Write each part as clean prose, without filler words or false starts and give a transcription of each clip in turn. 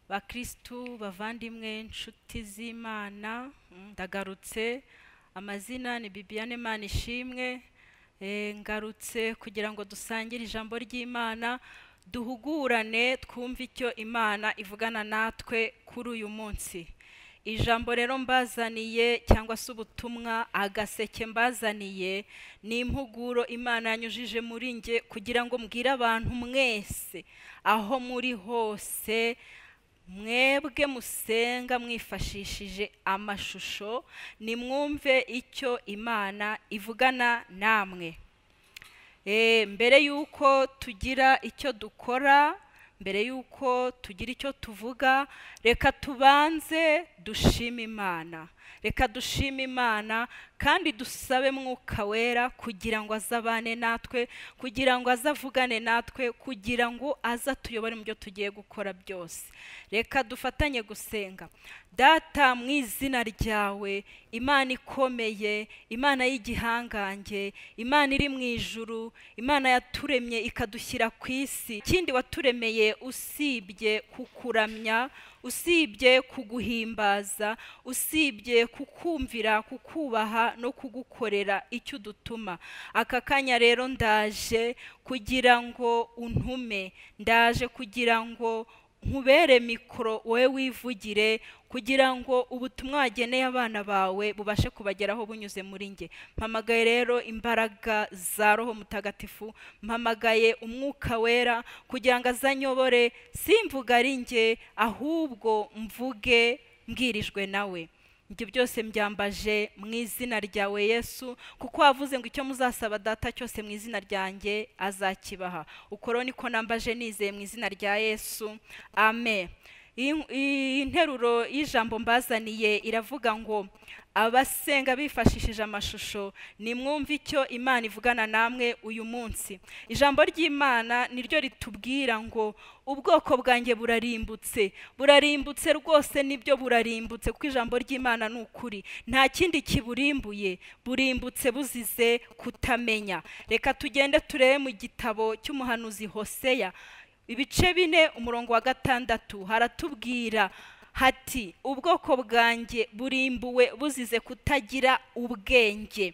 Bakristu bavandimwe, inshuti z'Imana, ndagarutse. Amazina ni Bibiane Manishimwe. Ngarutse kugira ngo dusangire ijambo ry'Imana, duhugurane, twumve icyo Imana ivugana natwe kuri uyu munsi. Ijambo rero mbazaniye cyangwa se ubutumwa agaseke mbazaniye ni impuguro Imana yanyujije muri nge kugira ngo mbwire abantu mwese aho muri hose, mwebwe musenga mwifashishije amashusho, nimwumve icyo Imana ivugana namwe. Mbere yuko tugira icyo dukora, mbere yuko tugira icyo tuvuga, reka tubanze dushime Imana. Reka dushime Imana kandi dusabe Mwuka Wera kugira ngo azabane natwe, kugira ngo azavugane natwe, kugira ngo azatuyobore mu byo tugiye gukora byose. Reka dufatanye gusenga. Data, mu izina ryawe, Imana ikomeye, Imana y'igihangange, Imana iri mu ijuru, Imana yaturemye ikadushyira ku isi. Ikindi waturemeye usibye kukuramya, usibye kuguhimbaza, usibye kukumvira, kukubaha no kugukorera icyo udutuma. Aka kanya rero ndaje kugira ngo untume, ndaje kugira ngo nkubere mikoro wowe wivugire, kugira ngo ubutumwa wageneye abana bawe bubashe kubageraho bunyuze muri nge. Mpamagaye rero imbaraga za Roho Mutagatifu, mpamagaye Umwuka Wera kugira ngo azanyobore, simvuga ari nge ahubwo mvuge mbwirijwe nawe. Ibyo byose mbyambaje mu izina ryawe Yesu, kuko wavuze ngo icyo muzasaba Data cyose mu izina ryanjye azakibaha. Uko niko nambaje nizeye mu izina rya Yesu, amen. Interuro y'ijambo mbazaniye iravuga ngo abasenga bifashishije amashusho, nimwumve icyo Imana ivugana namwe uyu munsi. Ijambo ry'Imana niryo ritubwira ngo ubwoko bwanjye burarimbutse, burarimbutse rwose, nibyo burarimbutse, kuko ijambo ry'Imana ni ukuri, nta kindi kiburimbuye, burimbutse buzize kutamenya. Reka tugende turebe mu gitabo cy'umuhanuzi Hoseya ibice 4 umurongo wa 6, haratubwira hati ubwoko bwanjye burimbuwe buzize kutagira ubwenge.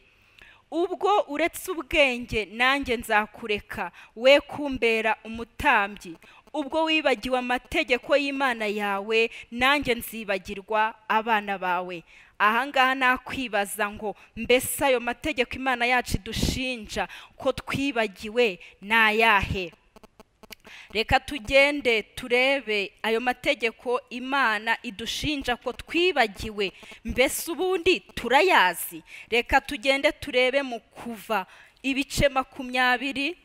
Ubwo uretse ubwenge nanjye nzakureka, we kumbera umutambyi. Ubwo wibagiwe amategeko y'Imana yawe, nanjye nzibagirwa abana bawe. Ahangaha nakwibaza ngo mbese ayo mategeko Imana yacu idushinja ko twibagiwe nayahe? Reka tugende turebe ayo mategeko Imana idushinja ko twibagiwe, mbese ubundi turayazi. Reka tugende turebe mu Kuva ibice 20,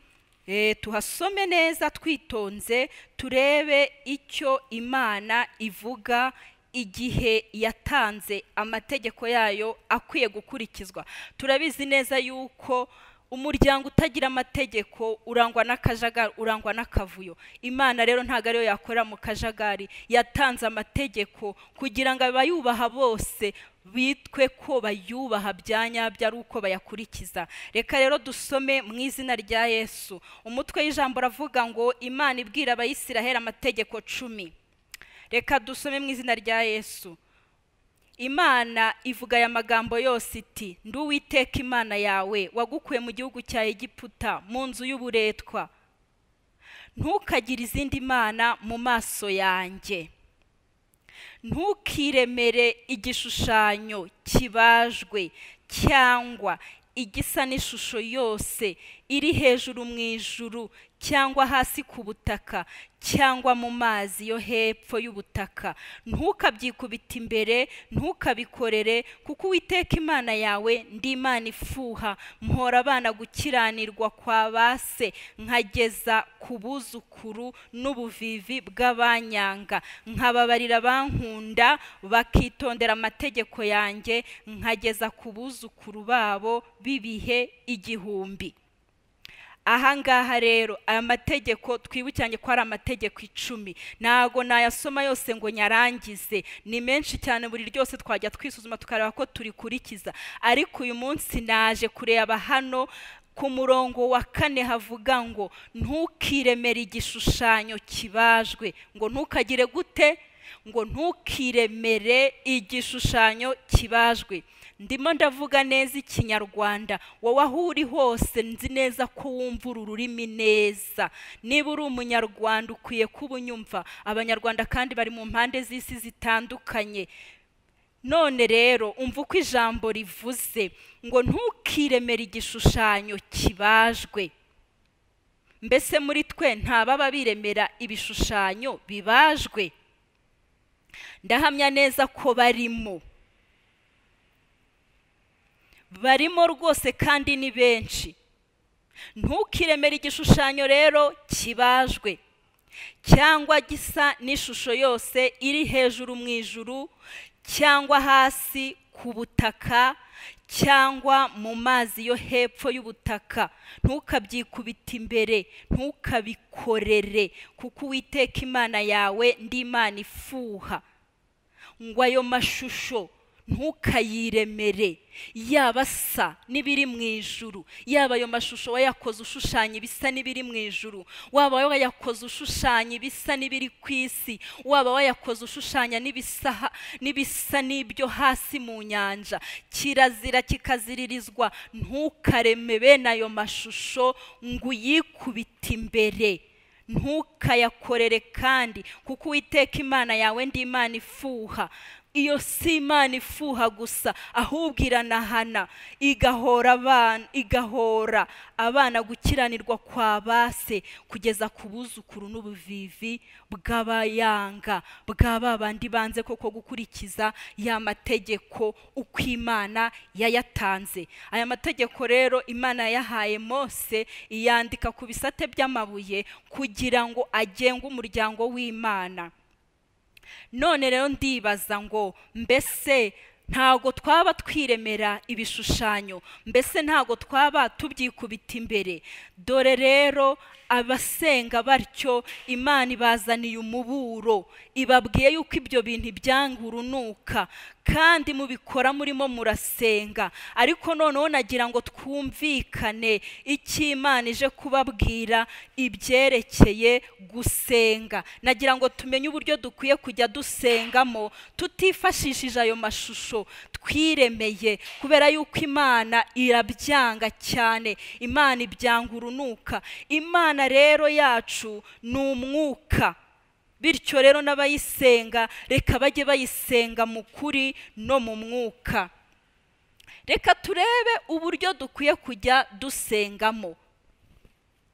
tuhasome neza twitonze, turebe icyo Imana ivuga igihe yatanze amategeko yayo akwiye gukurikizwa. Turabizi neza yuko umuryango utagira amategeko urangwa n'akajagari, urangwa n'akavuyo. Imana rero ntago ariyo yakora mu kajagari, yatanze amategeko kugira ngo abayubaha bose bitwe ko bayubaha byanyabyo ari uko bayakurikiza. Reka rero dusome mu izina rya Yesu. Umutwe w'ijambo uravuga ngo Imana ibwira Abayisiraheli amategeko 10. Reka dusome mu izina rya Yesu. Imana ivuga aya magambo yose iti ndi Uwiteka Imana yawe wagukuye mu gihugu cya Egiputa mu nzu y'uburetwa. Ntukagire izindi mana mu maso yanjye. Ntukiremere igishushanyo kibajwe cyangwa igisa n'ishusho yose iri hejuru mu ijuru cyangwa hasi ku butaka cyangwa mu mazi yo hepfo y'ubutaka. Ntukabyikubita imbere, ntukabikorere, kuko Uwiteka Imana yawe ndi Imana ifuha, mpora abana gukiranirwa kwa base, nkageza ku buzukuru n'ubuvivi bw'abanyanga, nkababarira bankunda bakitondera amategeko yanjye, nkageza ku buzukuru babo b'ibihe 1000. Ahangaha rero aya mategeko twibukiranye ko ari amategeko 10, ntago nayasoma yose ngo nyarangize, ni menshi cyane, buri ryose twajya twisuzuma tukareba ko turikurikiza. Ariko uyu munsi naje kureba hano ku murongo wa 4 havuga ngo ntukiremere igishushanyo kibajwe, ngo ntukagire gute? Ngo ntukiremere igishushanyo kibajwe. Ndimo ndavuga neza Ikinyarwanda, wowe aho uri hose nzi neza ko wumva uru rurimi neza. Niba uri Umunyarwanda ukwiye kuba unyumva. Abanyarwanda kandi bari mu mpande z'isi zitandukanye. None rero umva uko ijambo rivuze ngo ntukiremere igishushanyo kibajwe. Mbese muri twe ntababa biremera ibishushanyo bibajwe? Ndahamya neza ko barimo rwose kandi ni benshi. Ntukiremere igishushanyo rero kibajwe cyangwa gisa n'ishusho yose iri hejuru mu ijuru cyangwa hasi ku butaka cyangwa mu mazi yo hepfo y'ubutaka. Ntukabyikubita imbere, ntukabikorere, kuko Uwiteka Imana yawe ndi Imana ifuha. Ngo ayo mashusho ntukayiremere, yaba asa n'ibiri mu ijuru, yaba ayo mashusho wayakoze ushushanya ibisa n'ibiri mu ijuru, waba wayakoze ushushanya ibisa n'ibiri ku isi, waba wayakoze ushushanya n'ibisa n'ibyo hasi mu nyanja, kirazira kikaziririzwa. Ntukareme bene ayo mashusho ngo uyikubite imbere, ntukayakorere kandi, kuko Uwiteka Imana yawe ndi Imana ifuha. Iyo si Imana ifuha gusa, ahubwo iranahana, igahora abana gukiranirwa kwa base kugeza ku buzukuru n'ubuvivi bw'abayanga, bwa babandi banze koko gukurikiza ya mategeko uko Imana yayatanze. Aya mategeko rero Imana yahaye Mose, iyandika ku bisate by'amabuye kugira ngo agenge umuryango w'Imana. None rero ndibaza ngo mbese ntago twaba twiremera ibishushanyo? Mbese ntago twaba tubyikubita imbere? Dore rero abasenga batyo Imana ibazaniye umuburo, ibabwiye yuko ibyo bintu byanga urunuka, kandi mubikora murimo murasenga. Ariko noneho nagira ngo twumvikane icyo Imana ije kubabwira ibyerekeye gusenga. Nagira ngo tumenye uburyo dukwiye kujya dusengamo tutifashishije ayo mashusho twiremeye, kubera yuko Imana irabyanga cyane. Imana ibyanga urunuka. Imana rero yacu ni umwuka, bityo rero n'abayisenga reka bajye bayisenga mu kuri no mu mwuka. Reka turebe uburyo dukwiye kujya dusengamo,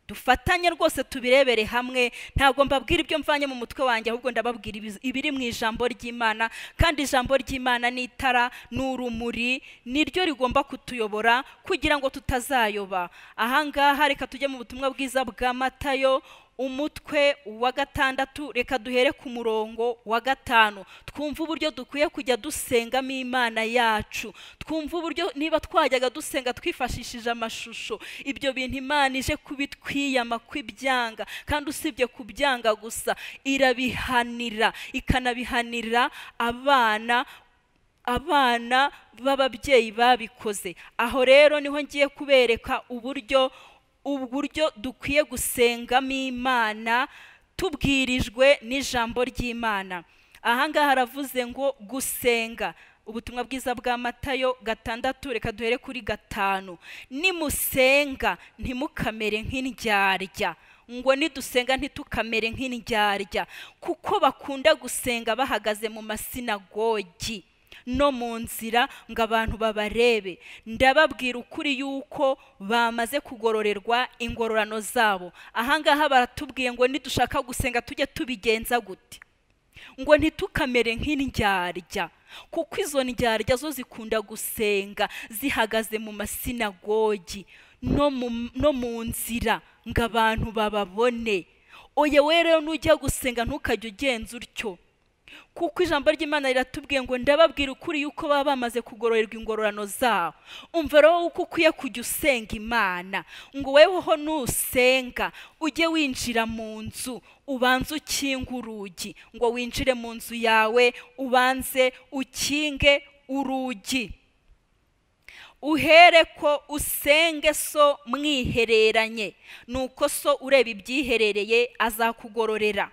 dufatanye rwose tubirebere hamwe. Ntabwo mbabwira ibyo mvanye mu mutwe wanjye, ahubwo ndababwira ibiri mu ijambo ry'Imana, kandi ijambo ry'Imana ni itara, ni urumuri, niryo rigomba kutuyobora kugira ngo tutazayoba. Ahangaha reka tujye mu butumwa bwiza bwa Matayo umutwe wa 6, reka duhere ku murongo wa 5, twumve uburyo dukwiye kujya dusengamo Imana yacu. Twumve uburyo niba twajyaga dusenga twifashishije amashusho, ibyo bintu Imana ije kubitwiyama kwibyanga, kandi usibye kubyanga gusa irabihanira, ikanabihanira abana b'ababyeyi babikoze. Aho rero niho ngiye kubereka uburyo dukwiye gusengamo Imana tubwirijwe n'ijambo ry'Imana. Ahangaha haravuze ngo gusenga. Ubutumwa bwiza bwa Matayo 6, reka duhere kuri 5. Nimusenga ntimukamere nk'indyarya. Ngo nidusenga ntitukamere nk'indyarya, kuko bakunda gusenga bahagaze mu masinagogi no mu nzira ngo abantu babarebe. Ndababwira ukuri yuko bamaze kugororerwa ingororano zabo. Ahangaha baratubwiye ngo nidushaka gusenga tujye tubigenza gute? Ngo ntitukamere nk'indyarya, kuko izo ndyarya zo zikunda gusenga zihagaze mu masinagogi no mu nzira ngo abantu bababone. Oya we rero nujya gusenga ntukajye ugenza utyo, kuko ijambo ry'Imana riratubwiye ngo ndababwira ukuri yuko baba bamaze kugororerwa ingororano zabo. Umva rero uko ukwiye kujya usenga Imana, ngo weweho nusenga ujye winjira mu nzu ubanze ukinge urugi, ngo winjire mu nzu yawe ubanze ukinge urugi, uhere ko usenge so mwihereranye, nuko so ureba ibyiherereye azakugororera.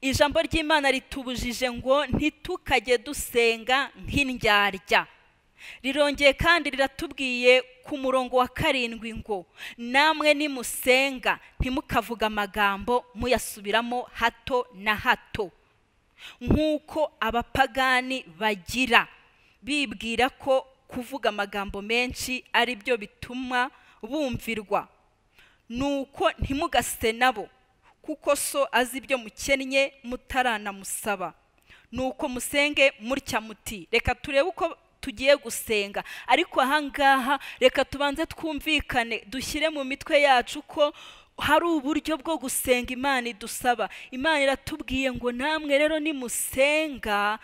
Ijambo ry'Imana ritubujije ngo ntitukajye dusenga nk'indyarya. Rirongeye kandi riratubwiye ku murongo wa 7 ngo namwe nimusenga ntimukavuga amagambo muyasubiramo hato na hato, nk'uko abapagani bagira, bibwira ko kuvuga amagambo menshi ari byo bituma bumvirwa. Nuko ntimugase nabo, kuko so azi ibyo mukennye mutaranamusaba. Nuko musenge mutya muti. Reka turebe uko tugiye gusenga, ariko ahangaha reka tubanze twumvikane, dushyire mu mitwe yacu ko hari uburyo bwo gusenga Imana idusaba. Imana iratubwiye ngo namwe rero nimusenga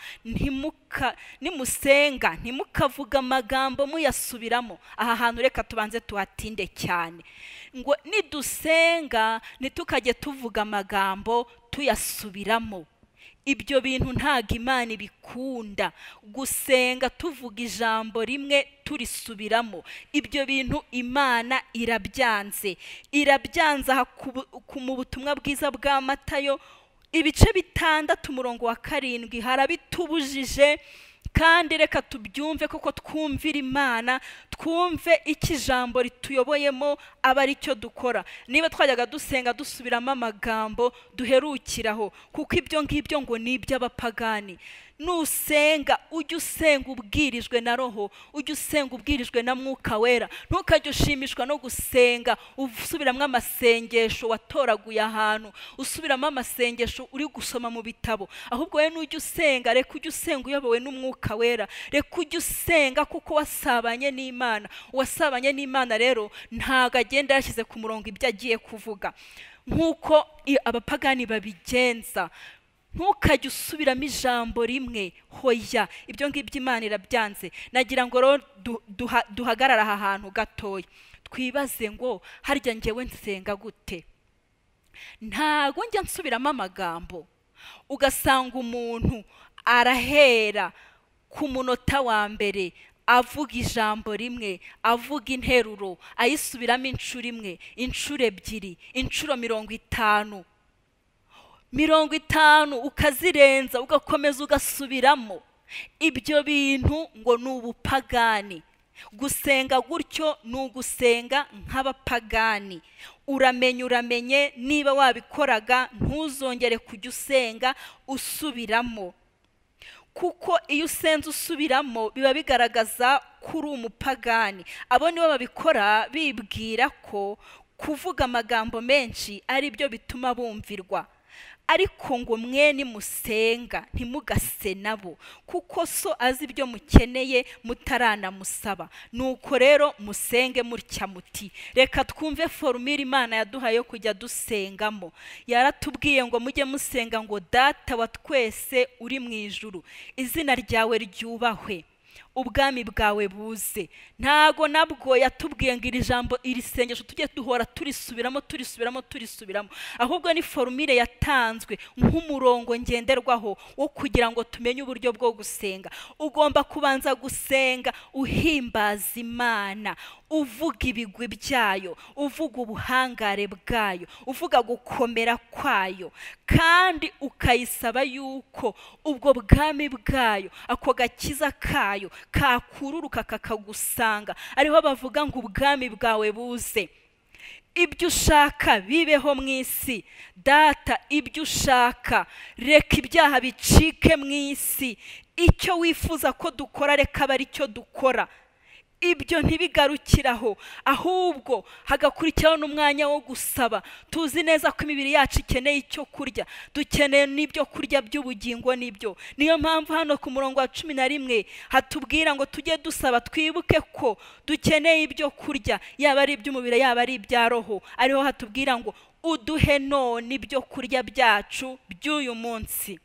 ntimukavuga amagambo muyasubiramo. Aha hantu reka tubanze tuhatinde cyane, ngo nidusenga ntitukajye tuvuga amagambo tuyasubiramo. Ibyo bintu ntago Imana ibikunda, gusenga tuvuga ijambo rimwe turisubiramo. Ibyo bintu Imana irabyanze. Irabyanze mu butumwa bwiza bwa Matayo ibice 6 umurongo wa 7 harabitubujije. Kandi reka tubyumve koko twumvira Imana, twumve iki jambo rituyoboyemo aba ari cyo dukora. Niba twajyaga dusenga dusubiramo amagambo duherukiraho, kuko ibyo ngibyo ngo ni iby'abapagani. Nusenga ujye usenga ubwirijwe na Roho, ujye usenga ubwirijwe na Mwuka Wera. Ntukajye ushimishwa no gusenga usubiramo amasengesho watoraguye ahantu, usubiramo amasengesho uri gusoma mu bitabo. Ahubwo wowe nujye usenga, reka ujye usenga uyobowe n'Umwuka Wera, reka ujye usenga kuko wasabanye n'Imana. Uwasabanye n'Imana rero ntago agenda yashyize ku murongo ibyo agiye kuvuga, nk'uko abapagani babigenza. Ntukajye usubiramo ijambo rimwe, hoya, ibyo ngibyo Imana irabyanze. Nagira ngo rero duhagarara aha hantu gatoya, twibaze ngo harya njyewe nsenga gute? Ntago njya nsubiramo amagambo. Ugasanga umuntu arahera ku munota wa mbere avuga ijambo rimwe, avuga interuro, ayisubiramo inshuro imwe, inshuro 2, inshuro 50. 50 ukazirenza, ugakomeza ugasubiramo. Ibyo bintu ngo ni ubupagani. Gusenga gutyo ni ugusenga nk'abapagani. Uramenye uramenye, niba wabikoraga ntuzongere kujya usenga usubiramo, kuko iyo usenze usubiramo biba bigaragaza ko uri umupagani. Abo nibo babikora bibwira ko kuvuga amagambo menshi ari byo bituma bumvirwa. Ariko ngo mwe nimusenga ntimugase nabo, kuko so azi ibyo mukeneye mutaranamusaba. Nuko rero musenge mutya muti. Reka twumve formule Imana yaduhaye yo kujya dusengamo. Yaratubwiye ngo mujye musenga ngo Data wa twese uri mu ijuru, izina ryawe ryubahwe, ubwami bwawe buze. Ntago nabwo yatubwiye ngo iri jambo, iri sengesho tujye duhora turisubiramo turisubiramo turisubiramo, ahubwo ni formule yatanzwe nk'umurongo ngenderwaho wo kugira ngo tumenye uburyo bwo gusenga. Ugomba kubanza gusenga uhimbaza Imana, uvuga ibigwi byayo, uvuga ubuhangare bwayo, uvuga gukomera kwayo, kandi ukayisaba yuko ubwo bwami bwayo, ako gakiza kayo kakururuka kakagusanga. Ariho bavuga ngo ubwami bwawe buze, ibyo ushaka bibeho mu isi. Data, ibyo ushaka, reka ibyaha bicike mu isi. Icyo wifuza ko dukora reka abe aricyo dukora. Ibyo ntibigarukiraho, ahubwo hagakurikiraho n'umwanya wo gusaba. Tuzi neza ko imibiri yacu ikeneye icyo kurya, dukeneye n'ibyo kurya by'ubugingo. Nibyo niyo mpamvu hano ku murongo wa 11 hatubwira ngo tujye dusaba, twibuke ko dukeneye ibyo kurya, yaba ari iby'umubiri yaba ari ibya roho. Ariho hatubwira ngo uduhe none ibyo kurya byacu by'uyu munsi,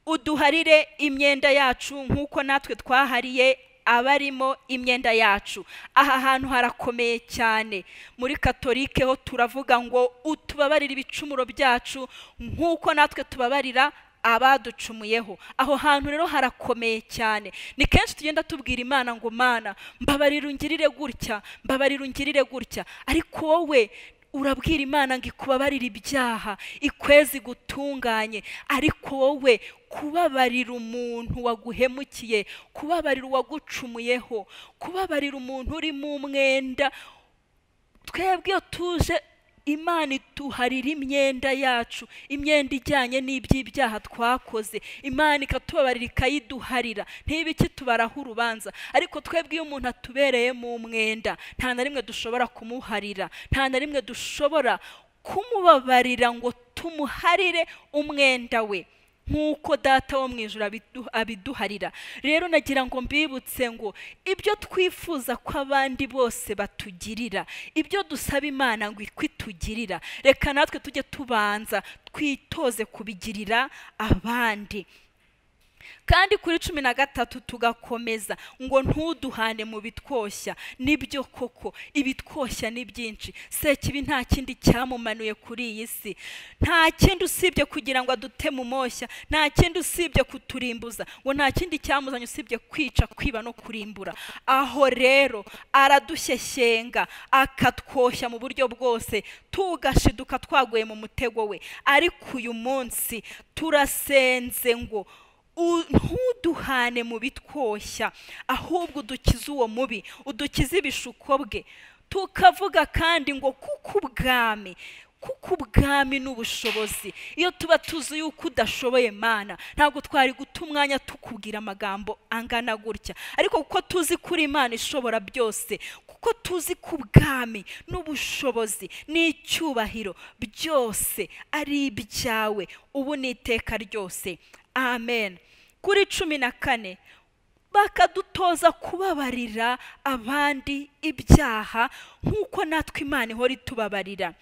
uduharire imyenda yacu nk'uko natwe twahariye abarimo imyenda yacu. Aha hantu harakomeye cyane. Muri Katolike ho turavuga ngo utubabarire ibicumuro byacu nk'uko natwe tubabarira abaducumuyeho. Aho hantu rero harakomeye cyane. Ni kenshi tugenda tubwira Imana ngo Mana mbabarira ungirire gutya, mbabarira ungirire gutya, ariko wowe Urabwira Imana ngo ikubabarire ibyaha, ikwezi gutunganye, ariko wowe kubabarira umuntu waguhemukiye, kubabarira uwagucumuyeho, kubabarira umuntu uri mu mwenda. Twebwe iyo tuje Imana ituharira imyenda yacu, imyenda ijyanye n'iby'ibyaha twakoze, Imana ikatubabarira ikayiduharira, ntibiki tubaraho urubanza. Ariko twebwe iyo umuntu atubereye mu mwenda, nta na rimwe dushobora kumuharira, nta na rimwe dushobora kumubabarira ngo tumuharire umwenda we nk'uko Data wo mu ijuru abiduharira. Rero nagira ngo mbibutse ngo ibyo twifuza ko abandi bose batugirira, ibyo dusaba Imana ngo itugirira, reka natwe tujye tubanza twitoze kubigirira abandi. Kandi kuri 13 tugakomeza ngo ntuduhane mu bitwoshya. Nibyo koko ibitwoshya ni byinshi. Sekibi nta kindi cyamumanuye kuri iyi si, nta kindi usibye kugira ngo adute mu moshya, nta kindi usibye kuturimbuza, ngo nta kindi cyamuzanye usibye kwica, kwiba no kurimbura. Aho rero aradushyeshyenga akatwoshya mu buryo bwose, tugashiduka twaguye mu mutego we. Ariko uyu munsi turasenze ngo ntuduhane mu bitwoshya, ahubwo udukize uwo mubi, udukize ibishuko bwe. Tukavuga kandi ngo kuko ubwami n'ubushobozi. Iyo tuba tuzi yuko udashoboye Mana, ntabwo twari guta umwanya tukubwira amagambo angana gutya, ariko kuko tuzi kuri Imana ishobora byose, kuko tuzi ku bwami n'ubushobozi n'icyubahiro byose ari ibyawe ubu n'iteka ryose. Amen. Kuri 14 bakadutoza kubabarira abandi ibyaha nk'uko natwe Imana ihora itubabarira.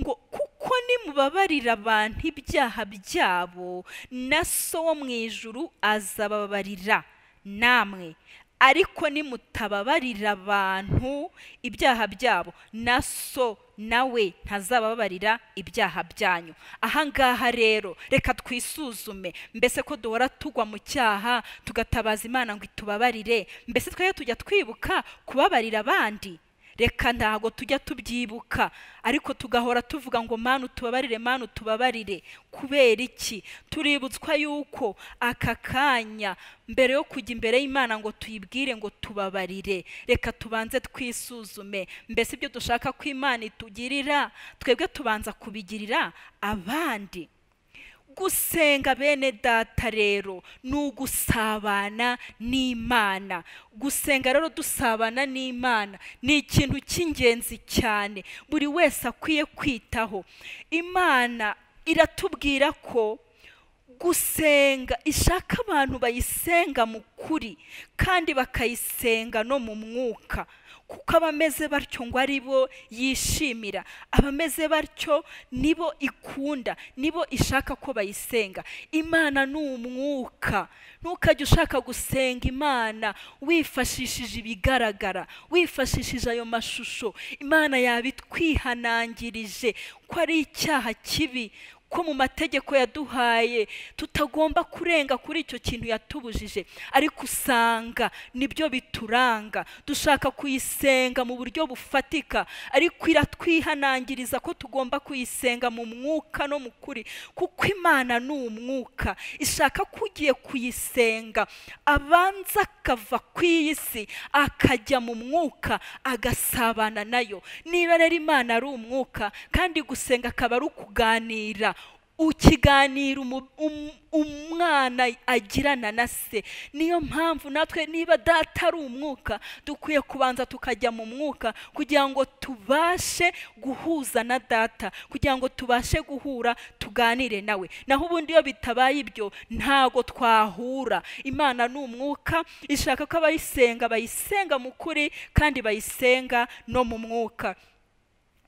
Ngo kuko nimubabarira abantu ibyaha byabo, na So wo mu ijuru azababarira namwe. Ariko nimutababarira abantu ibyaha byabo, na So nawe ntazababarira ibyaha byanyu. Aha ngaha rero reka twisuzume, mbese ko duhora tugwa mu cyaha tugatabaza Imana ngo itubabarire, mbese twebwe tujya twibuka kubabarira abandi? Reka ntago tujya tubyibuka, ariko tugahora tuvuga ngo Mana utubabarire, Mana utubabarire. Kubera iki? Tuributswa yuko aka kanya mbere yo kujya imbere y'Imana ngo tuyibwire ngo tubabarire, reka tubanze twisuzume, mbese ibyo dushaka ko Imana itugirira twebwe tubanza kubigirira abandi. Gusenga bene Data rero ni ugusabana n'Imana. Gusenga rero dusabana n'Imana ni ikintu cy'ingenzi cyane buri wese akwiye kwitaho. Imana iratubwira ko gusenga ishaka abantu bayisenga mu kuri kandi bakayisenga no mu mwuka, kuko abameze batyo ngo ari bo yishimira, abameze batyo nibo ikunda, nibo ishaka ko bayisenga. Imana ni umwuka. Ntukajye ushaka gusenga Imana wifashishije ibigaragara, wifashishije ayo mashusho. Imana yabitwihanangirije ko ari icyaha kibi, ko mu mategeko yaduhaye tutagomba kurenga kuri icyo kintu yatubujije, ariko usanga nibyo bituranga. Dushaka kuyisenga mu buryo bufatika, ariko iratwihanangiriza ko tugomba kuyisenga mu mwuka no mu kuri, kuko Imana ni umwuka. Ishaka ko ugiye kuyisenga abanza akava ku iyi si akajya mu mwuka agasabana nayo. Niba rero Imana ari umwuka kandi gusenga akaba ari ukuganira, ukiganira umwana agirana na se. Niyo mpamvu natwe niba Data ari umwuka, dukwiye kubanza tukajya mu mwuka kugira ngo tubashe guhuza na Data, kugira ngo tubashe guhura tuganire nawe. Naho ubundi iyo bitabaye ibyo ntago twahura. Imana ni umwuka, ishaka ko abayisenga bayisenga mu kuri kandi bayisenga no mu mwuka.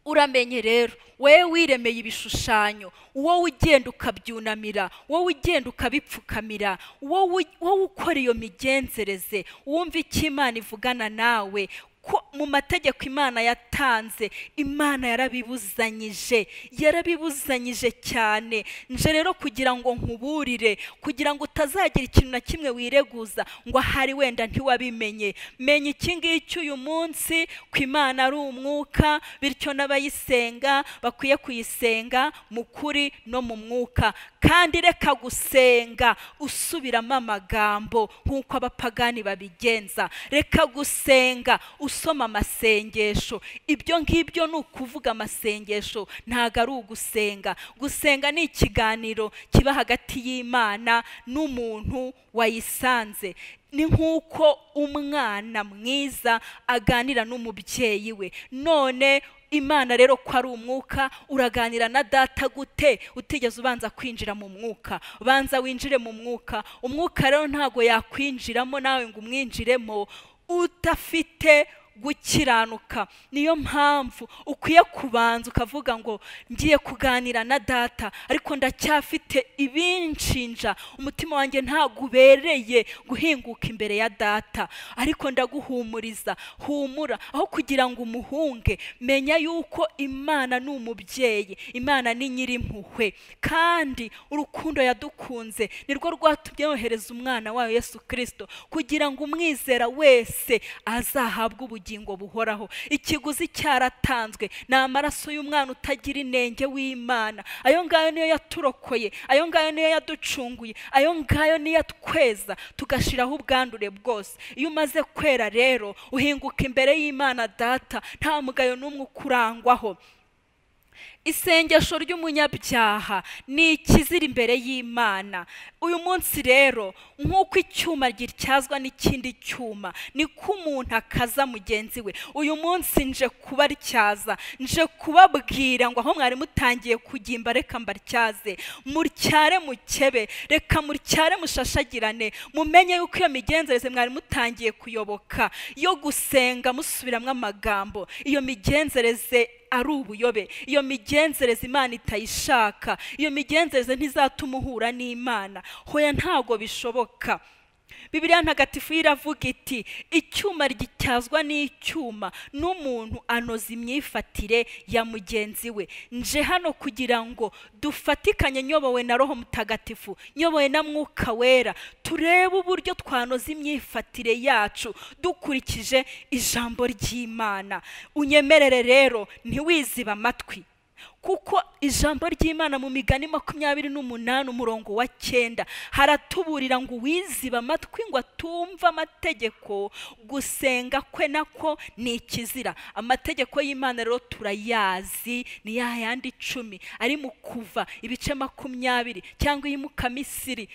Uramenye rero wewe wiremeye ibishushanyo, wowe ugenda ukabyunamira, wowe ugenda ukabipfukamira, wowe ukora iyo migenzereze, wumva icyo Imana ivugana nawe. ko mu mategeko Imana yatanze, Imana yarabibuzanyije, yarabibuzanyije cyane. Nje rero kugira ngo nkuburire, kugira ngo utazagira ikintu na kimwe wireguza ngo ahari wenda ntiwabimenye. Menya iki ngiki uyu munsi, ko Imana ari umwuka, bityo n'abayisenga bakwiye kuyisenga mu kuri no mu mwuka. Kandi reka gusenga usubiramo amagambo nk'uko abapagani babigenza. Reka gusenga usoma amasengesho. Ibyo ngibyo ni ukuvuga amasengesho, ntago ari ugusenga. Gusenga ni ikiganiro kiba hagati y'Imana n'umuntu wayisanze. Ni nk'uko umwana mwiza aganira n'umubyeyi we. None Imana rero ko ari umwuka, uraganira na data gute utigeze ubanza kwinjira mu mwuka? Banza winjire mu mwuka. Umwuka rero ntago yakwinjiramo nawe ngo umwinjiremo udafite gukiranuka. Niyo mpamvu ukwiye kubanza ukavuga ngo ngiye kuganira na data, ariko ndacyafite ibinshinja, umutima wanjye ntago ubereye guhinguka imbere ya data, ariko ndaguhumuriza, humura. Aho kugira ngo umuhunge, menya yuko Imana ni umubyeyi, Imana ni nyirimpuhwe, kandi urukundo yadukunze nirwo rwatumye yohereza umwana wayo Yesu Kristo, kugira ngo umwizera wese azahabwe ubugingo buhoraho. Ikiguzi cyaratanzwe, ni amaraso y'umwana utagira inenge w'Imana. Ayo ngayo niyo yaturokoye, ayo ngayo niyo yaducunguye, ayo ngayo niyo yatweza tugashiraho ubwandure bwose. Iyo umaze kwera rero uhinguka imbere y'Imana data, nta mugayo n'umwe ukurangwaho. Isengesho ry'umunyabyaha ni ikizira imbere y'Imana. Uyu munsi rero, nk'uko icyuma gityazwa n'ikindi cyuma, niko umuntu akaza mugenzi we. Uyu munsi nje kubartyaza, nje kubabwira ngo aho mwari mutangiye kugimba reka mbartyaze, mutyare mukebe, reka mutyare mushashagirane, mumenye yuko iyo migenzereze mwari mutangiye kuyoboka yo gusenga musubiramwo amagambo, iyo migenzereze ari ubuyobe, iyo migenzereze Imana itayishaka, iyo migenzereze ntizatuma uhura n'Imana. Hoya ntago bishoboka. Bibiliya ntagatifu iravuga iti icyuma gityazwa n'icyuma, n'umuntu anoza imyifatire ya mugenzi we. Nje hano kugira ngo dufatikanye, nyobowe na Roho Mutagatifu, nyobowe na Mwuka Wera, turebe uburyo twanoza imyifatire yacu dukurikije ijambo ry'Imana. Unyemerere rero ntiwiziba amatwi, kuko ijambo ry'Imana mu migani 28 umurongo wa 9 haratuburira ngo uwiziba amatwi ngo atumva amategeko, gusenga kwe nako ni ikizira. Amategeko y'Imana rero turayazi, ni ya yandi 10 ari mu Kuva ibice 20 cyangwa iyimukamisiri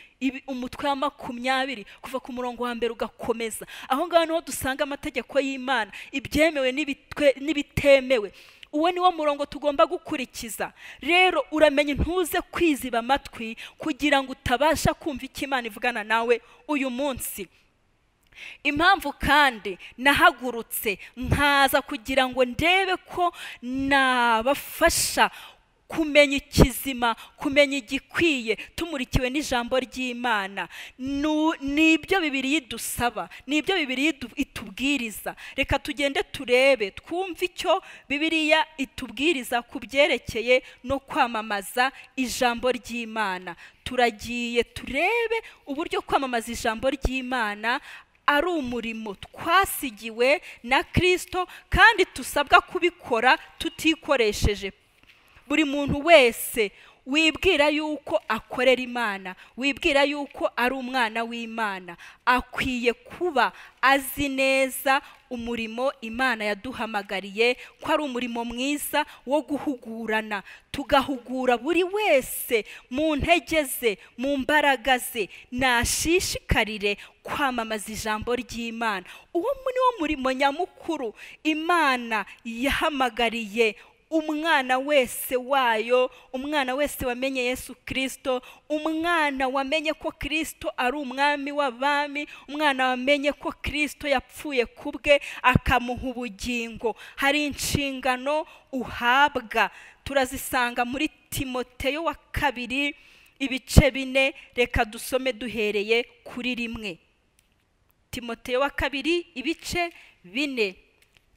umutwe wa 20 kuva ku murongo wa mbere ugakomeza. Aho ngaho niho dusanga amategeko y'Imana, ibyemewe n'ibitemewe. Uwo ni wo murongo tugomba gukurikiza. Rero uramenye ntuze kwiziba amatwi kugira ngo utabasha kumva icyo Imana ivugana nawe uyu munsi. Impamvu kandi nahagurutse nkaza kugira ngo ndebe ko nabafasha kumenya ikizima, kumenya igikwiye, tumurikiwe n'ijambo ry'Imana. Nibyo Bibiliya idusaba, nibyo Bibiliya itubwiriza. Reka tugende turebe, twumve icyo Bibiliya itubwiriza ku byerekeye no kwamamaza ijambo ry'Imana. Turagiye turebe uburyo kwamamaza ijambo ry'Imana ari umurimo twasigiwe na Kristo, kandi tusabwa kubikora tutikoresheje. Buri muntu wese wibwira yuko akorera Imana, wibwira yuko ari umwana w'Imana, akwiye kuba azi neza umurimo Imana yaduhamagariye, ko ari umurimo mwiza wo guhugurana, tugahugura buri wese mu ntege ze, mu mbaraga ze, nashishikarire kwamamaza ijambo ry'Imana. Uwo ni wo murimo nyamukuru Imana yahamagariye umwana wese wayo, umwana wese wamenye Yesu Kristo, umwana wamenye ko Kristo ari umwami w'abami, umwana wamenye ko Kristo yapfuye kubwe akamuha ubugingo. Hari inshingano uhabwa, turazisanga muri Timoteyo wa kabiri ibice 4, reka dusome duhereye kuri 1. Timoteyo wa kabiri ibice 4,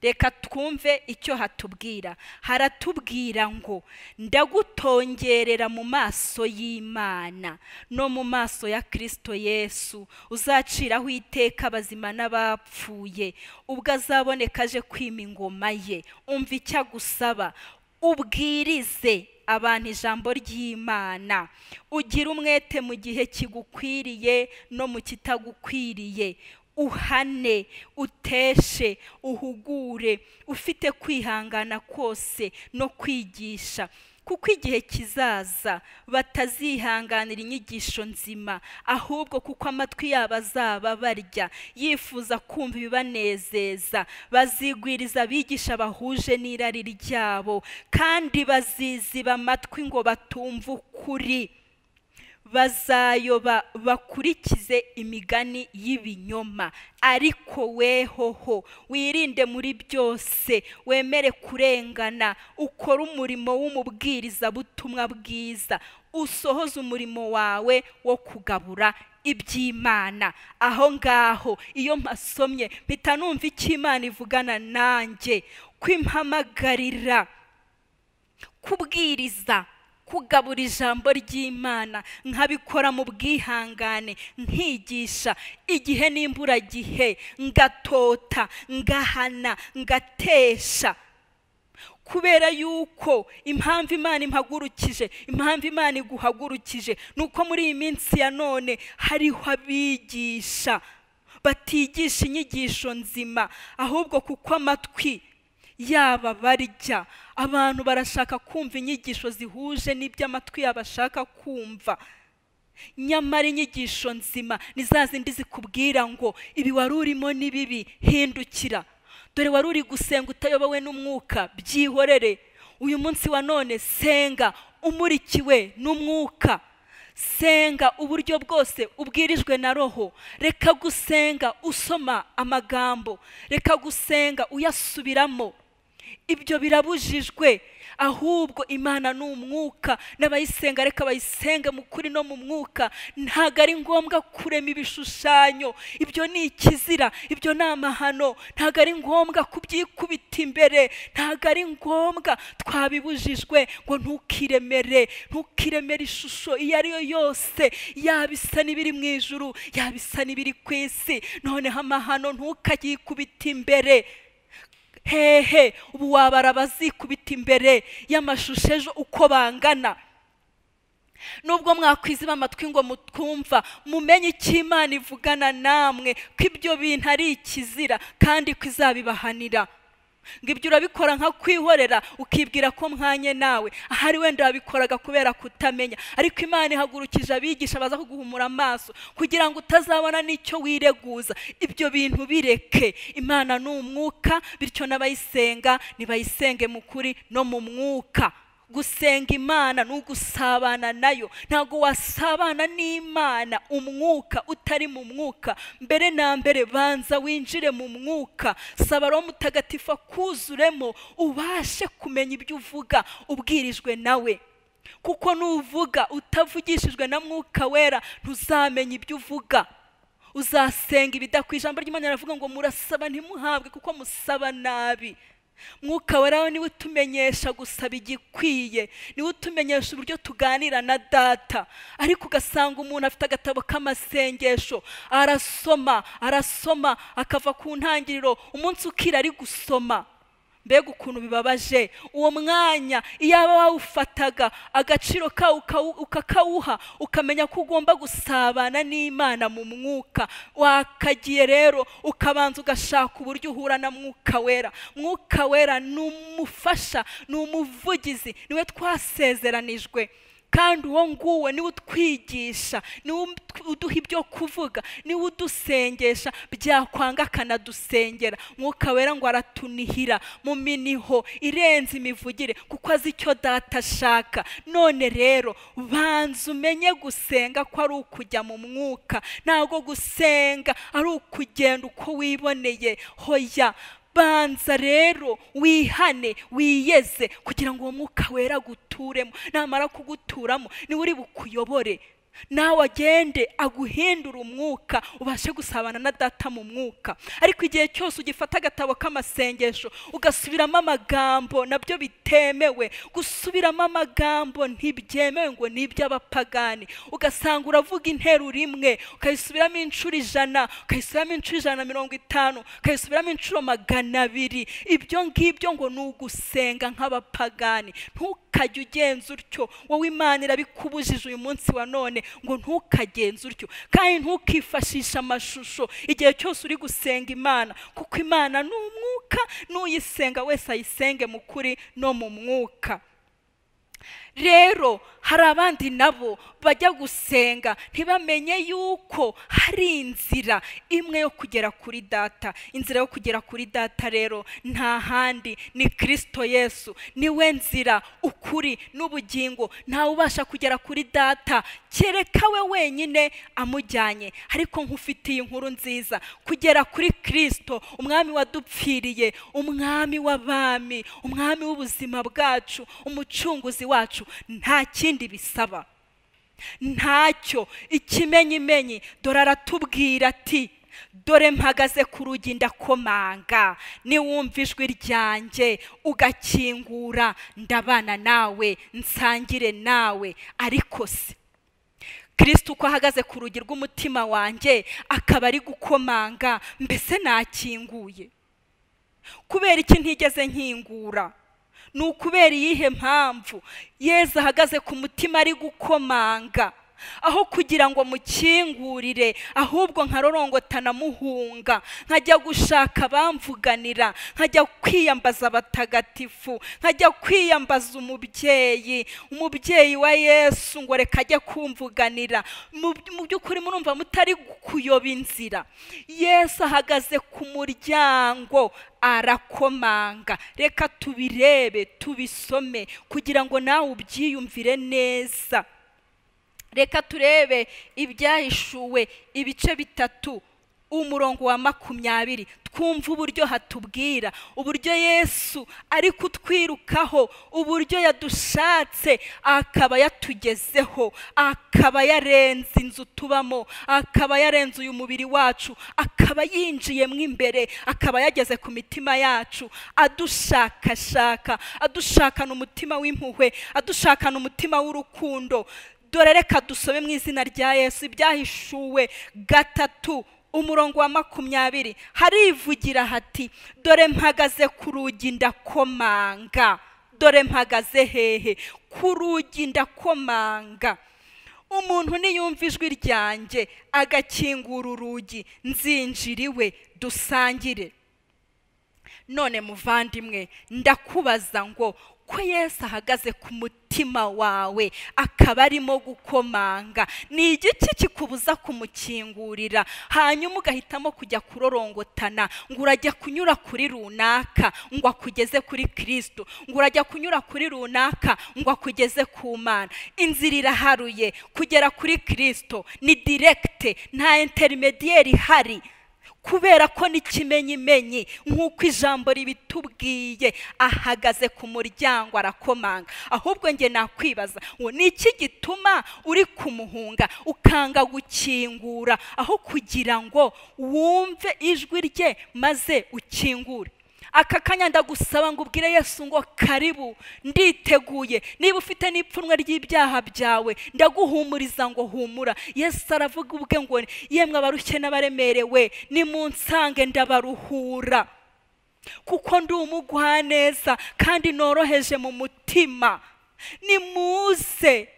Reka twumve icyo hatubwira. Haratubwira ngo ndagutongerera mu maso y'Imana no mu maso ya Kristo Yesu, uzaciraho iteka abazima n'abapfuye, ubwo azaboneka aje kwima ingoma ye. Umva icyo agusaba: ubwirize abantu ijambo ry'Imana, ugire umwete mu gihe kigukwiriye no mu kitagukwiriye, uhane, uteshe, uhugure, ufite kwihangana kose no kwigisha, kuko igihe kizaza batazihanganira inyigisho nzima, ahubwo kuko amatwi yabo azaba barya yifuza kumva ibibanezeza, bazigwiriza abigisha bahuje n'irari ryabo, kandi baziziba amatwi ngo batumva ukuri, bazayoba bakurikize imigani y'ibinyoma. Ariko wehoho wirinde muri byose, wemere kurengana, ukore umurimo w'umubwirizabutumwa bwiza, usohoze umurimo wawe wo kugabura iby'Imana. Aho ngaho iyo mpasomye mpita numva icyo Imana ivugana nanjye, kwimpamagarira kubwiriza, kugabura ijambo ry'Imana, nkabikora mu bwihangane, nkigisha igihe n'imburagihe, ngatota, ngahana, ngatesha. Kubera yuko impamvu Imana impagurukije, impamvu Imana iguhagurukije, nuko muri iyi minsi ya none hariho abigisha batigisha inyigisho nzima, ahubwo kuko amatwi yaba barya, abantu barashaka kumva inyigisho zihuje n'ibyo amatwi yabo ashaka kumva. Nyamara inyigisho nzima ni za zindi zikubwira ngo ibi wari urimo ni bibi, hindukira. Dore wari uri gusenga utayobowe n'umwuka, byihorere. Uyu munsi wa none senga umurikiwe n'umwuka, senga uburyo bwose ubwirijwe na roho. Reka gusenga usoma amagambo, reka gusenga uyasubiramo, ibyo birabujijwe. Ahubwo Imana ni umwuka, n'abayisenga reka bayisenge mu kuri no mu mwuka. Ntabwo ari ngombwa kurema ibishushanyo, ibyo ni ikizira, ibyo ni amahano. Ntabwo ari ngombwa kubyikubita imbere, ntabwo ari ngombwa, twabibujijwe ngo ntukiremere, ntukiremere ishusho iyo ari yo yose, yaba isa n'ibiri mu ijuru, yaba isa n'ibiri ku isi. Noneho amahano ntukayikubite imbere. Hehe, ubu wabara bazikubita imbere y'amashusho ejo uko bangana. Nubwo mwakwiziba amatwi ngo mutwumva, mumenye icyo Imana ivugana namwe, ko ibyo bintu ari ikizira kandi ko izabibahanira. Ngo ibyo urabikora nka kwihorera, ukibwira ko mwanye nawe, ahari wenda wabikoraga kubera kutamenya. Ariko Imana ihagurukije abigisha baza kuguhumura amaso kugira ngo utazabona n'icyo wireguza. Ibyo bintu bireke. Imana ni umwuka, bityo n'abayisenga nibayisenge mu kuri no mu mwuka. Gusenga Imana ni ugusabana nayo. Ntabwo wasabana n'Imana umwuka utari mu mwuka. Mbere na mbere banza winjire mu mwuka, saba Roho Mutagatifu akuzuremo, ubashe kumenya ibyo uvuga ubwirijwe nawe. Kuko nuvuga utavugishijwe na Mwuka Wera ntuzamenya ibyo uvuga, uzasenga ibidakwiye. Ijambo ry'Imana riravuga ngo murasaba ntimuhabwe kuko musaba nabi. Mwuka Wera niwe utumenyesha gusaba igikwiye, niwe utumenyesha uburyo tuganira na data. Ariko ugasanga umuntu afite agatabo k'amasengesho, arasoma arasoma akava ku ntangiriro, umunsi ukira ari gusoma. Mbega ukuntu bibabaje! Uwo mwanya iyaba wawufataga agaciro kawo ukakawuha, ukamenya ko ugomba gusabana n'Imana mu mwuka. Wakagiye rero ukabanza ugashaka uburyo uhura na Mwuka Wera. Mwuka Wera ni umufasha, ni umuvugizi, niwe twasezeranijwe. Kandi uwo nguwo niwe utwigisha, niwe uduha ibyo kuvuga, niwe udusengesha, byakwanga akanadusengera. Mwuka Wera ngo aratunihira mu miniho irenze imivugire, kuko azi icyo data ashaka. None rero banza umenye gusenga ko ari ukujya mu mwuka, ntabwo gusenga ari ukugenda uko wiboneye. Hoya, banza rero wihane, wiyeze, kugira ngo uwo Mwuka Wera aguturemo. Namara kuguturamo niwe uri bukuyobore. nawe agende aguhindura umwuka, ubashe gusabana na data mu mwuka. Ariko igihe cyose ugifata agatabo k'amasengesho ugasubiramo amagambo, nabyo bitemewe. Gusubiramo amagambo ntibyemewe, ngo ni iby'abapagani. Ugasanga uravuga interuro imwe ukayisubiramo inshuro 100, ukayisubiramo inshuro 150, ukayisubiramo inshuro 200. Ibyo ngibyo ngo ni ugusenga nk'abapagani. Ntukajye ugenza utyo. Wowe Imana irabikubujije uyu munsi wa none ngo ntukagenze utyo. Kandi ntukifashisha amashusho igihe cyose uri gusenga Imana, kuko Imana ni umwuka, n'uyisenga wese ayisenge mu kuri no mu mwuka. Rero hari abandi nabo bajya gusenga ntibamenye yuko hari inzira imwe yo kugera kuri data. Inzira yo kugera kuri data rero nta handi, ni Kristo Yesu. Niwe nzira, ukuri n'ubugingo. Ntawe ubasha kugera kuri data kereka we wenyine amujyanye. Ariko nkufitiye inkuru nziza, kugera kuri Kristo, umwami wadupfiriye, umwami w'abami, umwami w'ubuzima bwacu, umucunguzi wacu, nta kindi bisaba, ntacyo. Ikimenyimenyi, dore aratubwira ati dore mpagaze ku rugi ndakomanga, niwumva ijwi ryanjye ugakingura, ndabana nawe, nsangire nawe. Ariko se Kristo uko ahagaze ku rugi rw'umutima wanjye akaba ari gukomanga, mbese nakinguye? Kubera iki ntigeze nkingura? Ni ukubera iyihe mpamvu Yesu ahagaze ku mutima ari gukomanga, aho kugira ngo mukingurire, ahubwo nkarorongotana muhunga, nkajya gushaka abamvuganira, nkajya kwiyambaza abatagatifu, nkajya kwiyambaza umubyeyi, umubyeyi wa Yesu, ngo reka ajye kumvuganira. Mu by'ukuri murumva mutari kuyoba inzira. Yesu ahagaze ku muryango arakomanga. Reka tubirebe, tubisome kugira ngo nawe ubyiyumvire neza. Reka turebe Ibyahishuwe ibice 3 umurongo wa 20, twumva uburyo hatubwira uburyo Yesu ari kutwirukaho, uburyo yadushatse akaba yatugezeho, akaba yarenze inzu tubamo, akaba yarenze uyu mubiri wacu, akaba yinjiyemo imbere, akaba yageze ku mitima yacu, adushakashaka, adushakana umutima w'impuhwe, adushakana umutima w'urukundo. Dore reka dusome mu izina rya Yesu Ibyahishuwe 3 umurongo wa 20, harivugira hati dore mpagaze ku rugi ndakomanga. Dore mpagaze hehe? Ku rugi ndakomanga. Umuntu niyumva ijwi ryanjye agakingura urugi, nzinjira iwe dusangire. None muvandimwe, ndakubaza ngo ko Yesu ahagaze ku mutima wawe akaba arimo gukomanga, ni igiki kikubuza kumukingurira, hanyuma ugahitamo kujya kurorongotana ngo urajya kunyura kuri runaka ngo akugeze kuri Kristo, ngo urajya kunyura kuri runaka ngo akugeze ku Mana? Inzira iraharuye kugera kuri Kristo, ni direkte, nta intermediaire ihari. Kubera ko n'ikimenyimenyi nk'uko ijambo ribitubwiye, ahagaze ku muryango arakomanga. Ahubwo nge nakwibaza ngo ni iki gituma uri kumuhunga ukanga gukingura, aho kugira ngo wumve ijwi rye maze ukingure? Aka kanya ndagusaba ngo ubwire Yesu ngo karibu, nditeguye. Niba ufite n'ipfunwe ry'ibyaha byawe, ndaguhumuriza ngo humura. Yesu aravuga ubwe ngo yemwe abarushye n'abaremerewe, nimunsange ndabaruhura, kuko ndi umugwaneza kandi noroheje mu mutima. Nimuze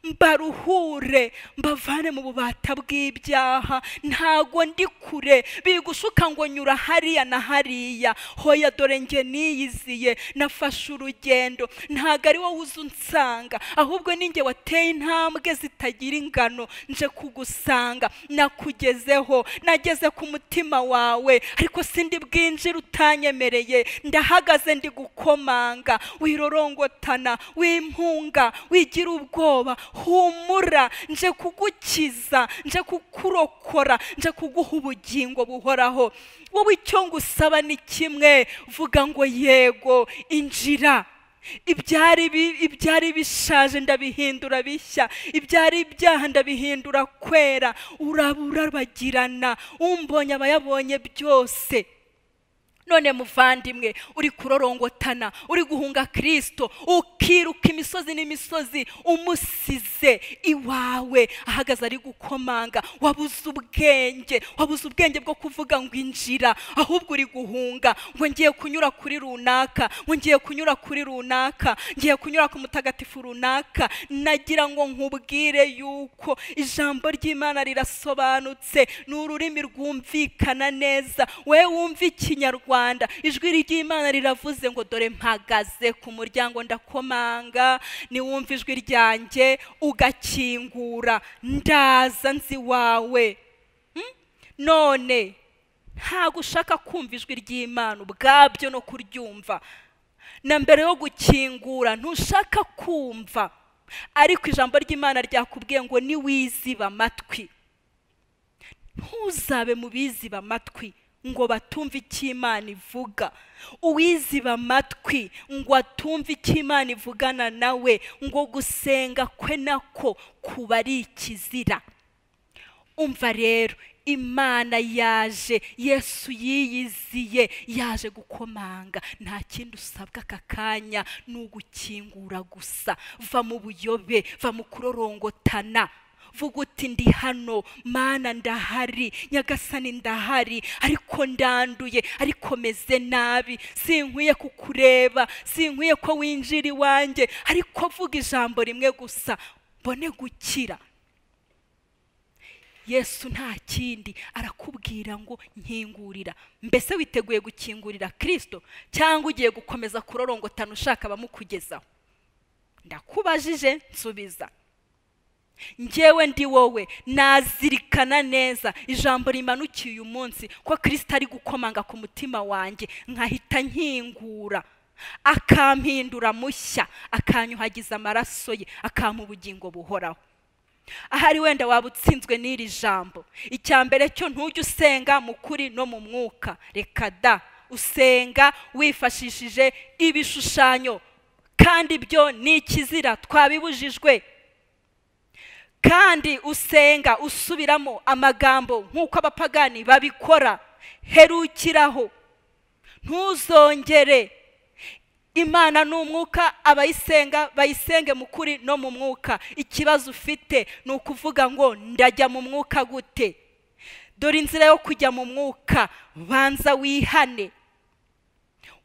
mbaruhure, mbavane mu bubata bw'ibyaha. Ntago ndi kure bigushuka ngo nyura hariya na hariya. Hoya, dore nge niyiziye, nafashe urugendo. Ntago ari wowe uza unsanga, ahubwo ninjye wateye intambwe zitagira ingano nje kugusanga. Nakugezeho, nageze ku mutima wawe, ariko sindi bwinjire utanyemereye. Ndahagaze ndi gukomanga. Wirorongotana, wimpunga, wigira ubwoba, humura, nje kugukiza, nje kukurokora, nje kuguha ubugingo buhoraho. Wowe icyo ngusaba ni kimwe, vuga ngo yego, injira. Ibyari bishaje ndabihindura bishya, ibyari ibyaha ndabihindura kwera. Urabagirana, umbonye abayabonye byose. None muvandimwe, uri kurorongotana, uri guhunga Kristo, ukiruka imisozi n'imisozi, umusize iwawe ahagaze ari gukomanga. Wabuze ubwenge, wabuze ubwenge bwo kuvuga ngo injira, ahubwo uri guhunga ngo ngiye kunyura kuri runaka, ngo ngiye kunyura kuri runaka, ngiye kunyura ku mutagatifu runaka. Nagira ngo nkubwire yuko ijambo ry'Imana rirasobanutse, ni ururimi rwumvikana neza. We wumva Ikinyarwanda, ijwi ry'Imana riravuze ngo dore mpagaze ku muryango ndakomanga, niwumva ijwi ryanjye ugakingura, ndaza nzi wawe. None ntago ushaka kumva ijwi ry'Imana ubwabyo no kuryumva, na mbere yo gukingura ntushaka kumva. Ariko ijambo ry'Imana ryakubwiye ngo niwiziba amatwi, ntuzabe mu biziba amatwi ngo batumve icyo Imana ivuga. Uwiziba amatwi ngo atumve icyo Imana ivugana nawe, ngo gusenga kwe nako kuba ari ikizira. Umva rero, Imana yaje, Yesu yiyiziye, yaje gukomanga. Nta kindi usabwa aka kanya, ni ugukingura gusa. Va mu buyobe, va mu kurorongotana. Vuga uti ndi hano Mana, ndahari Nyagasani, ndahari, ariko ndanduye, ariko meze nabi, sinkwiye kukureba, sinkwiye ko winjira iwanjye, ariko vuga ijambo rimwe gusa mbone gukira. Yesu nta kindi arakubwira ngo nkingurira. Mbese witeguye gukingurira Kristo, cyangwa ugiye gukomeza kurorongotana ushaka abamukugezaho? Ndakubajije, nsubiza. Njyewe ndi wowe nazirikana neza ijambo rimanukiye uyu munsi ko Kristo ari gukomanga ku mutima wanjye, nkahita nkingura, akampindura mushya, akanyuhagiza amaraso ye, akampa ubugingo buhoraho. Ahari wenda waba utsinzwe n'iri jambo, icya mbere cyo ntujye usenga mu kuri no mu mwuka. Reka da, usenga wifashishije ibishushanyo, kandi byo ni ikizira, twabibujijwe. Kandi usenga usubiramo amagambo nk'uko abapagani babikora. Herukiraho, ntuzongere. Imana ni umwuka, abayisenga bayisenge mu kuri no mu mwuka. Ikibazo ufite ni ukuvuga ngo ndajya mu mwuka gute? Dore inzira yo kujya mu mwuka, banza wihane,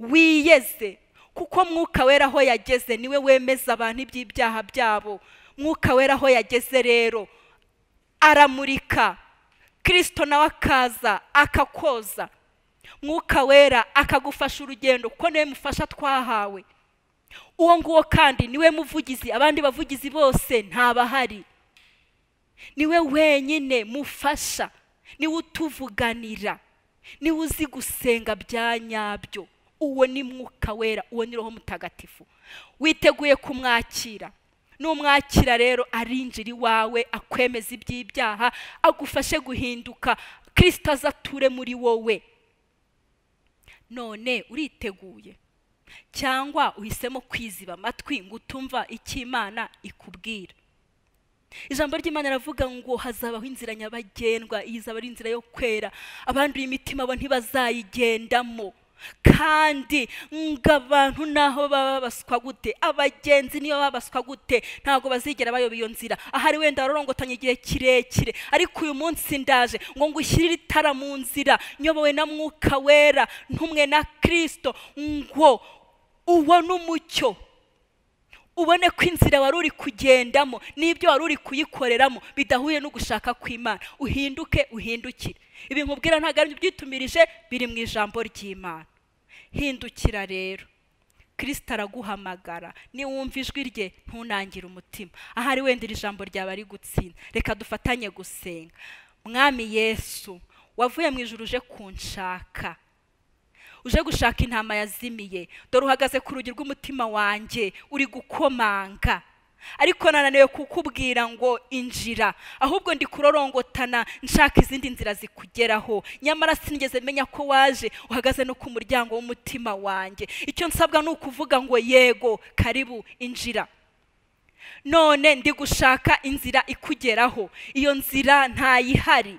wiyeze, kuko Mwuka Wera aho yageze niwe wemeza abantu iby'ibyaha byabo. Mwuka Wera aho yageze rero aramurika, Kristo nawe akaza akakoza. Mwuka Wera akagufasha urugendo, kuko niwe mufasha twahawe. Uwo nguwo kandi niwe muvugizi, abandi bavugizi bose ntabahari. Niwe wenyine mufasha, niwe utuvuganira, niwe uzi gusenga bya nyabyo. Uwo ni Mwuka Wera, uwo ni Roho Mutagatifu. Witeguye kumwakira? Numwakira rero arinjira iwawe, akwemeza iby'ibyaha, agufashe guhinduka, Kristo azature muri wowe. None uriteguye, cyangwa uhisemo kwiziba amatwi ngo utumva icyo Imana ikubwira? Ijambo ry'Imana riravuga ngo hazabaho inzira nyabagendwa, iyi izaba ari inzira yo kwera, abanduye imitima bo ntibazayigendamo. Kandi ngo abantu naho baba baswa gute, abagenzi niyo baba baswa gute, ntabwo bazigera bayoba iyo nzira. Ahari wenda warorongotanye igihe kirekire, ariko uyu munsi ndaje ngo ngushyirire itara mu nzira, nyobowe na Mwuka Wera, ntumwe na Kristo, ngo ubone umucyo, ubone ko inzira wari uri kugendamo n'ibyo wari uri kuyikoreramo bidahuye no gushaka kw'Imana. Uhinduke, uhindukire. Ibi nkubwira ntabwo ari byitumirije, biri mu ijambo ry'Imana. Hindukira rero, Kristo araguhamagara, niwumva ijwi rye ntunangire umutima. Ahari wenda iri jambo ryaba ari gutsinda. Reka dufatanye gusenga. Mwami Yesu, wavuye mu ijuru uje kunshaka, uje gushaka intama yazimiye. Dore uhagaze ku rugi rw'umutima wanjye, uri gukomanga. Ariko nananiwe kukubwira ngo injira, ahubwo ndi kurorongotana nshaka izindi nzira zikugeraho. Nyamara sinigeze menya ko waje uhagaze no ku muryango w'umutima wanjye. Icyo nsabwa ni ukuvuga ngo yego, karibu, injira. None ndi gushaka inzira ikugeraho, iyo nzira ntayihari.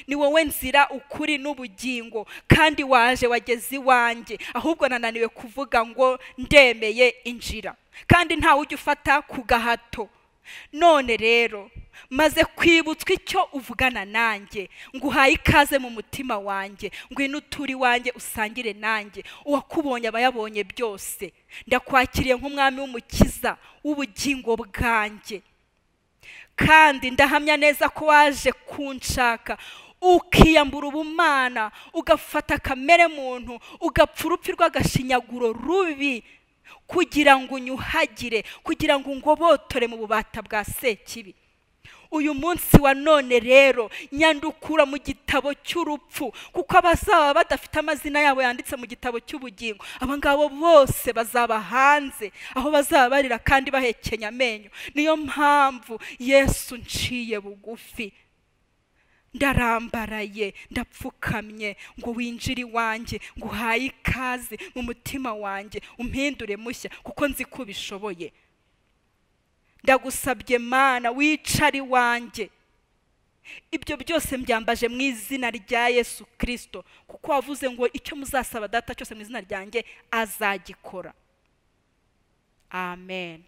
Ni wowe nzira, ukuri n'ubugingo, kandi waje wageze iwanjye, ahubwo nananiwe kuvuga ngo ndemeye, injira. Kandi ntawe ujya ufata ku gahato. None rero maze kwibutswa icyo uvugana nanjye, nguhaye ikaze mu mutima wanjye, ngwino uture iwanjye usangire nanjye. Uwakubonye aba yabonye byose. Ndakwakiriye nk'umwami w'umukiza w'ubugingo bwanjye, kandi ndahamya neza ko waje kunshaka, ukiyambura ubumana, ugafata kamere muntu, ugapfa urupfu rw'agashinyaguro rubi, kugira ngo unyuhagire, kugira ngo ungobotore mu bubata bwa Sekibi. Uyu munsi wa none rero nyandukura mu gitabo cy'urupfu, kuko abazaba badafite amazina yabo yanditse mu gitabo cy'ubugingo, aba ngabo bose bazaba hanze, aho bazaba barira kandi bahekenya amenyo. Niyo mpamvu Yesu nciye bugufi, ndarambaraye, ndapfukamye ngo winjire iwanjye, nguhaye ikaze mu mutima wanjye, umpindure mushya kuko nzi ko ubishoboye. Ndagusabye Mana, wicare iwanjye. Ibyo byose mbyambaje mu izina rya Yesu Kristo, kuko wavuze ngo icyo muzasaba Data cyose mu izina ryanjye azagikora. Amen.